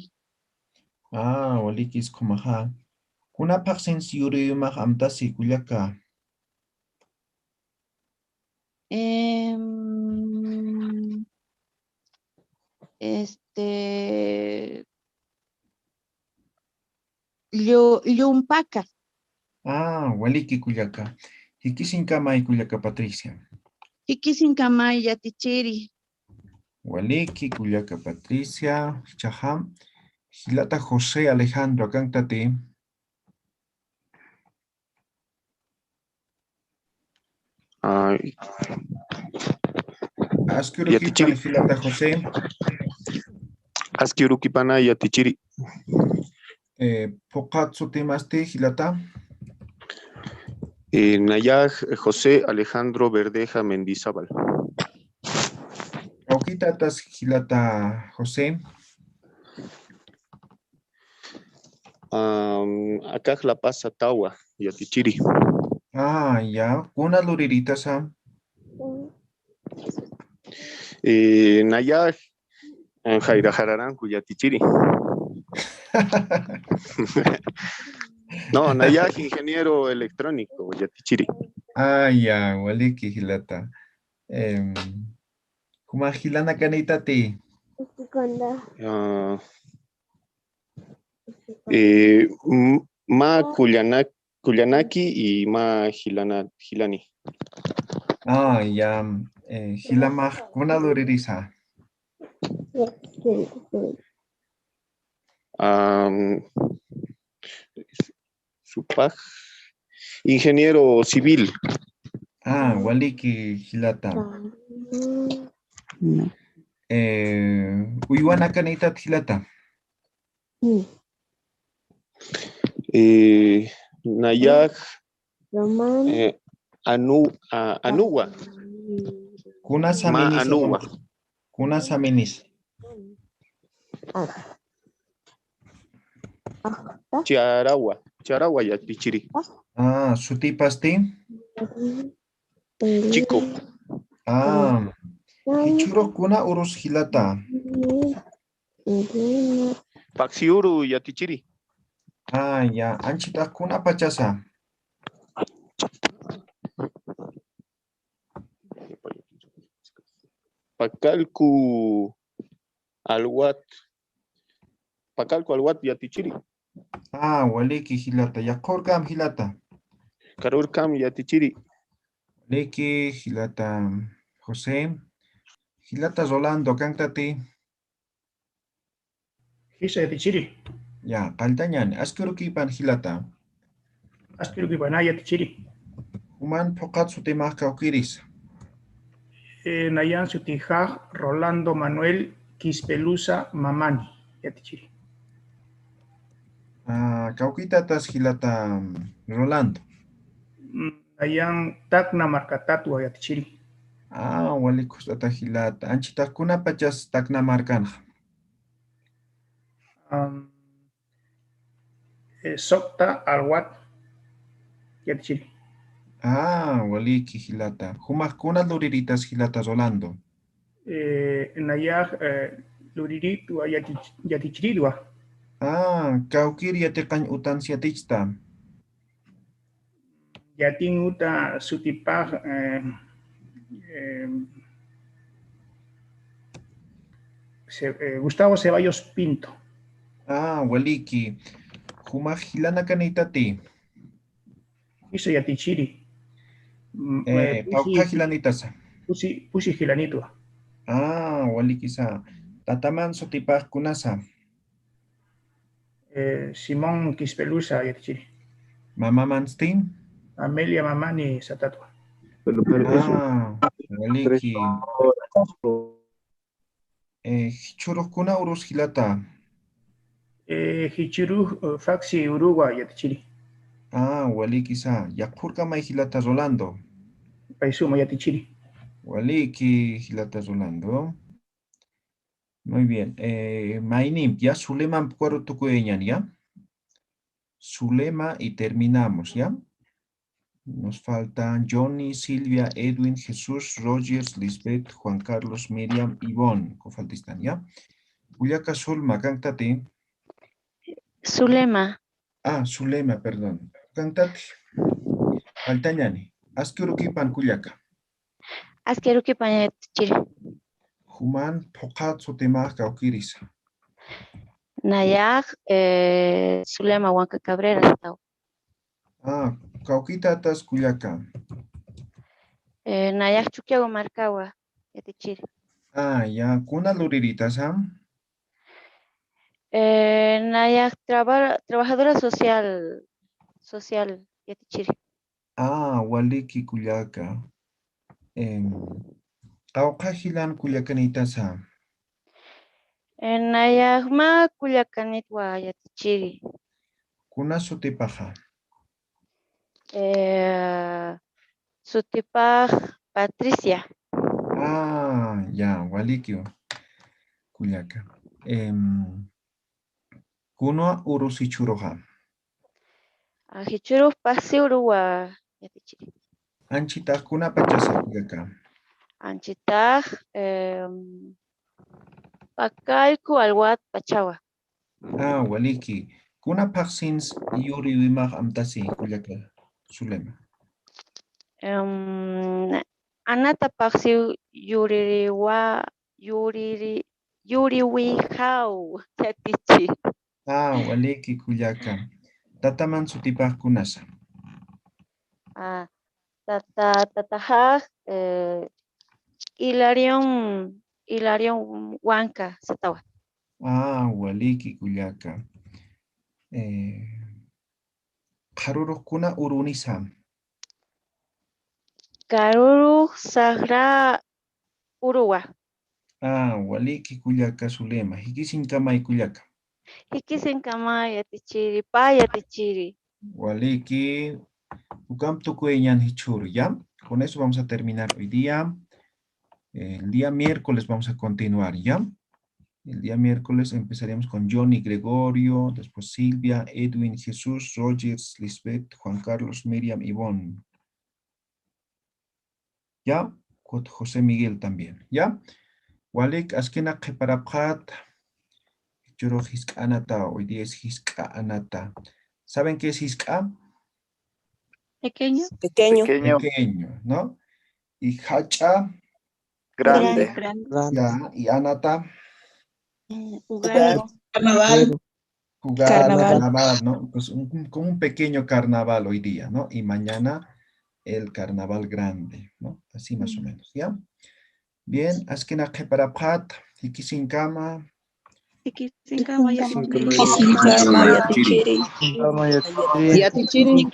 Ah, walikis khumaxa. Kuna phaxsins yuriyumax amtasi kullaka. Em, este, llu-, llumpaka. Ah, waliki kullaka. Jikisinkamay kullaka Patricia. Jikisinkamay yatichiri. Waliki kullaka Patricia. Jichhaxa jilata José Alejandro, akankti. Ay. Aski urukipan, yatichiri, jilata José. Aski urukipanay yatichiri. Eh, phuqhat sutimasti jilata. Eh, nayax José Alejandro Verdeja Mendizábal. Kawkitatas jilata José. Am, akax La Paz Satawa yatichiri. Ah, ya. Kuna luriritasa. Eh, nayax, eh, jayra jararanku yatichiri. No, nayax ingeniero electrónico yatichiri. Ah, ya, waliki jilata. Em, jumax jilanakanïtati. Ah, eh, m-, mä kullanak-, kullanaki y mä jilana-, jilani. Ah, ya, eh, jilamax kuna luririsa. Am, Supax, ingeniero civil. Ah, waliki jilata. Eh, uywanakanïtat jilata. Eh, nayax, eh, anu-, a-, anuwa. Kuna mä saminis, anuwa. Kuna saminis. Charawa, charawa yatichiri. Ah, sutipasti. Chico. Ah, jichhürux kuna urus jilata. Phaxsi uru yatichiri. Ah, ya, anchitax kuna pachasa. Pacalco alwat. Pacalco alwat yatichiri. Ah, waliki jilata. Yaqhürkam jilata. Karürkam yatichiri. Waliki jilata José. Jilata Rolando, akankti. Jisa yatichiri. Ya, qalltañäni. Aski urukipan jilata. Aski urukipan, ah, yatichiri. Juman phuqhat sutimax kawkirisa. Eh, nayan sutijax Rolando Manuel Quispelusa Mamani, yatichiri. Ah, kawkitatas jilata, mm, Rolando. Mm, nayan Tacna markatatwa yatichiri. Ah, walik just'ata jilata. Anchhitax kunapachas Tacna markanxa? Am, eh, Socta, Aruat, yatichiri. Ah, waliki jilata. Jumax kuna luriritas jilata Rolando? Eh, nayax, eh, luriritwa, yatich-, yatichiritwa. Ah, kawkir yatiqañ utans yatichta. Yatin uta sutipax, eh, eh, Se-, eh, Gustavo Ceballos Pinto. Ah, waliki. Jumax jilanakanïtati? Isa yatichiri. Mm, eh, eh, pusi, qawqha jilanitasa? Pusi, pusi jilanitwa. Ah, walikisa. Tataman sutipax kunasa? Eh, Simón Quispelusa yatichiri. Mamamansti? Amelia Mamani satatwa. Ah, waliki. Eh, jichhürux kuna urus jilata? Eh, jichhürux, eh, Faxi uruwa yatichiri. Ah, walikisa. Yaqhürkamay jilata Rolando. Pay suma yatichiri. Waliki jilata Rolando. Muy bien. Eh, maynimp, ya, Zulema ukharu tukuyañäni, ya. Zulema y terminamos, ya. Nos falta Johnny, Silvia, Edwin, Jesús, Rogers, Lisbeth, Juan Carlos, Miriam, Ivonne. Uka faltistan, ya. Kullaka Zulma, ¿kankatati? Zulema. Ah, Zulema, perdón. ¿Kankatati? Faltañäni. Aski urukipan kullaka. Aski urukipan yatichiri. Juman phuqhat sutimax kawkirisa. Nayax, eh, Zulema Huanca Cabrera satäwa. Ah, kawkïtatas kullaka. Eh, nayax Chukiyawu markawa yatichiri. Ah, ya, kuna luriritasa? Eh, nayax traba-, trabajadora social, social yatichiri. Ah, waliki kullaka. Em, qawqha jilan kullakanïtasa? Eh, nayax mä kullakanïtwa yatichiri. ¿Kuna sutipaxa? Eh, sutipax Patricia. Ah, ya, walikiw. Kullaka. Em, ¿kuna urus jichhüruxa? Ah, jichhürux Paxsi uruwa yatichiri. Anchhitax kunapachasa kullaka? Anchhitax, em, Pakallku Aruat pachawa. Ah, waliki. ¿Kuna phaxsins yuriwimax amtasi kullaka Zulema? Em, anata phaxsiw yuririwa, yuriri-, yuriwijaw yatichiri. Ah, waliki kullaka. Tataman sutipax kunasa? Ah, tata, tataxax, eh, Hilarión, Hilarión Huanca satäwa. Ah, waliki kullaka. Eh, ¿qharürux kuna urunisa? Karürux Sagra uruwa. Ah, waliki kullaka Zulema. Jikisiñkamay kullaka. Jikisiñkamay yatichiri, pä yatichiri. Waliki, ukamp tukuyañän jichhüru, ¿ya? Con eso vamos a terminar hoy día. El día miércoles vamos a continuar, ¿ya? El día miércoles empezaremos con Johnny, Gregorio, después Silvia, Edwin, Jesús, Rogers, Lisbeth, Juan Carlos, Miriam, Ivonne. ¿Ya? Kut José Miguel también, ¿ya? Walik, askina qhiparapxät, jichhürux jisk'a anata, hoy día es jisk'a anata. ¿Saben qué es jisk'a? Pequeño. Pequeño. Pequeño. Pequeño, ¿no? Y jach'a. Grande. Grande. Ya, y anata. Mm, jugar. Carnaval. Jugar, carnaval. Carnaval, ¿no? Pues un, un, como un pequeño carnaval hoy día, ¿no? Y mañana el carnaval grande, ¿no? Así más o menos, ¿ya? Bien, askina qhiparapxät, jikisiñkama. Jikisiñkama, ya. Jikisiñkama, yatichiri. Yatichiri.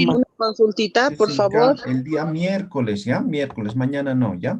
Una consultita, por favor. El día miércoles, ¿ya? Miércoles, mañana no, ¿ya?